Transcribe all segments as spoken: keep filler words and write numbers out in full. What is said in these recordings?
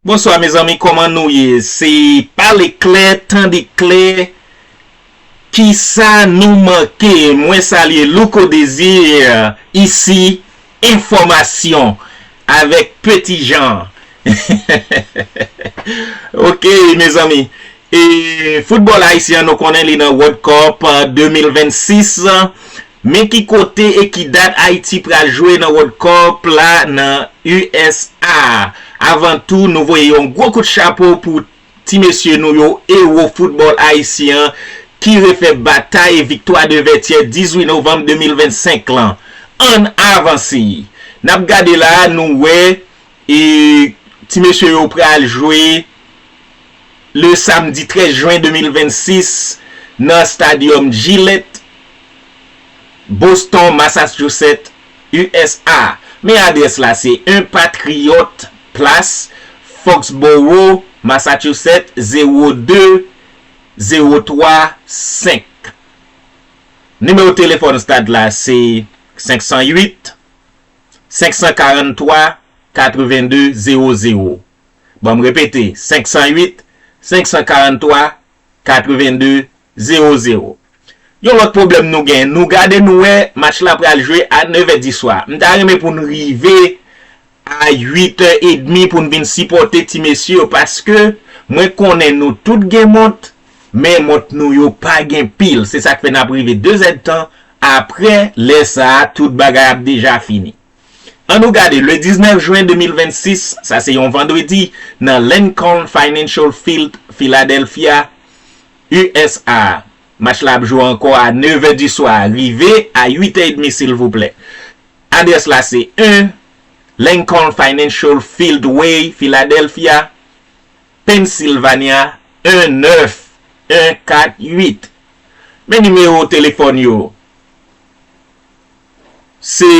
Bonswa mezanmi, kòman nou ye? Se pale klè, tande klè. Kisa nou manke? Mwen salye Louko Désir, isi, enfòmasyon avèk Petit Jean. Ok, mezanmi. E foutbòl ayisyen an, nou konnen li nan World Cup, euh, de mil vennsis. Men ki kote e ki dat Ayiti pral jwe nan World Cup la nan U S A? Avan tou, nou voye yon gwo kout chapo pou ti mesye nou yo, ewo foutbòl ayisyen an, ki refè batay e viktwa de Vètyè dizuit novanm de mil vennsenk lan. Ann avanse. N ap gade la, nou wè, e ti mesye yo pral jwe le samdi trèz jen de mil vennsis nan Stadium Gillette, Boston, Massachusetts, U S A. Men adrès la, se en Patriot Place, Foxborough, Massachusetts, zewo de zewo twa senk. Nimewo telefòn stad la, se senk san uit, senk san karanntwa, katrevenn de zewo zewo. Bon, m repete, senk san uit, senk san karanntwa, katrevenn de zewo zewo. Yon lòt pwoblèm nou gen, nou gade nou wè match la pral jwe a nèv è di swa. M ta renmen pou n rive a uit è edmi pou n vin sipòte ti mesye yo, paske mwen konnen nou tout gen mont, men mont nou yo pa gen pil. Se sa k fè n ap rive de zèdtan. Apre lè sa a, tout bagay ap deja fini. Ann nou gade, le diznèf jen de mil vennsis, sa se yon vandredi, nan Lincoln Financial Field, Philadelphia, U S A. Match la ap jwe ankò a nèv è di swa, rive a uit è edmi, silvouplè. Adrès la se en Lincoln Financial Field Way, Philadelphia, Pennsylvania, en nèf en kat uit. Men nimewo telefòn yo. Se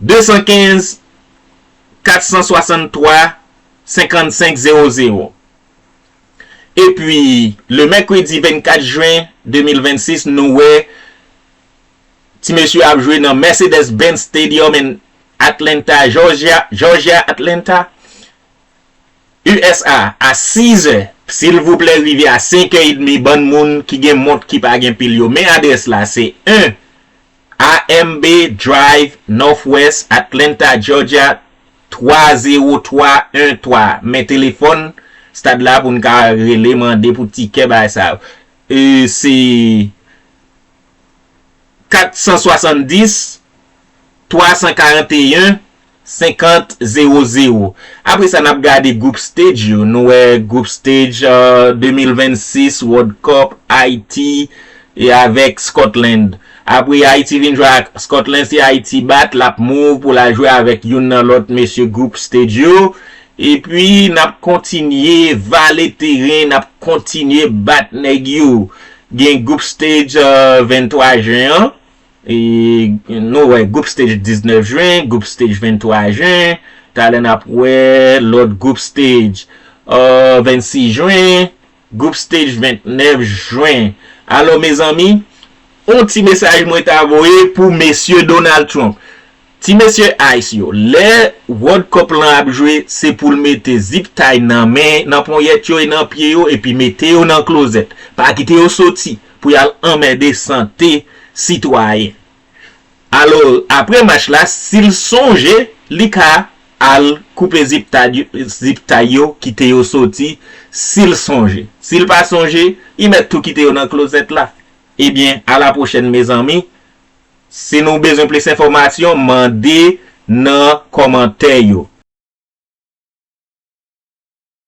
de san kenz, kat san swasanntwa, senkannsenk zewo zewo. Epi, le mèkredi vennkat jen de mil vennsis, nou wè ti mesye ap jwe nan Mercedes-Benz Stadium in Atlanta, Georgia, Georgia, Atlanta, U S A, a sizè. Silvouplè, rive a senk è edmi, bann moun ki gen mont ki pa gen pil yo. Men adrès la, se en A M B Drive, Northwest, Atlanta, Georgia, twa zewo twa en twa. Men telefòn stad la pou n ka rele, mande pou tikè, bagay sa yo. E se kat san swasanndis, twa san karanteyen, senkant zewo zewo. Apre sa, n ap gade group stage yo. Nou wè group stage, euh, de mil vennsis World Cup, Ayiti, e avèk Scotland. Apre Ayiti vin jwe ak Scotland, si Ayiti bat, l ap move pou l al jwe avèk youn nan lòt mesye group stage yo. Epi, n ap kontinye vale teren, n ap kontinye bat nèg yo. Gen group stage, euh, venntwa jen an. E nou wè group stage diznèf jen, group stage venntwa jen. Talè n ap wè lòt group stage, euh, vennsis jen, group stage ventnèf jen. Alò, mezanmi, yon ti mesaj mwen ta voye pou mesye Donald Trump. Ti mesye Ice yo, lè World Cup lan ap jwe, se pou l mete ziptay nan men, nan ponyèt yo e nan pye yo, epi mete yo nan klozèt. Pa kite yo soti pou y al anmède sante sitwayen. Alò, apre match la, si l sonje, li ka al koupe ziptay yo, ziptay yo, kite yo soti, si l sonje. Si l pa sonje, li mèt tou kite yo nan klozèt la. Ebyen, a la pwochèn, mezanmi. Si nou bezwen plis enfòmasyon, mande nan kòmantè yo.